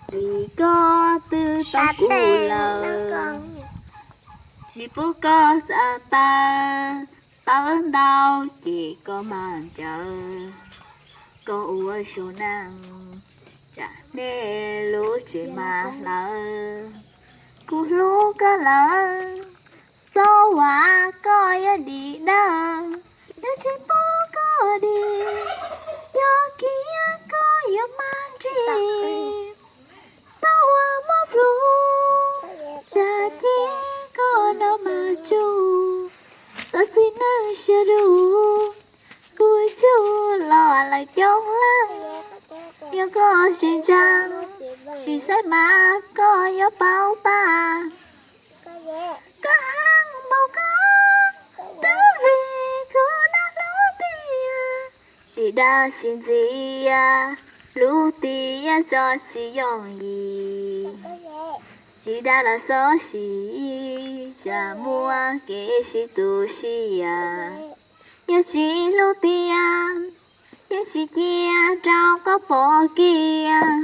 Vim koj twb tau kuv lawm, tsis pub koj xav tawv, tawv ntau ces koj mam ncaws. Koj ua zoo neej, tsam nej lub tsev mam hlawv. Kuv hlub koj lawm, xav ua koj yuav dim dawb, yuav tsis pub koj dim, yog kiag koj yuav mag nrig. Xav ua mob plhu, tsam ces koj no mag tsuj. Koj txiv neej siab dub, kuv tsuj los lawm coob leej. Yog koj tsis ntseeg, sim saib mas koj yuav paub tag. Koj heev npaum koj, twb vim kuv noj hlub tiag. Tsis dag sim ntxias, hlub tiag tso tsis yooj yim. Tsis dag los xov sim, tsam muaj kev sib tu sib yam. Yog tsis hlub tiag, yeej tsis cia rau koj pom kiag.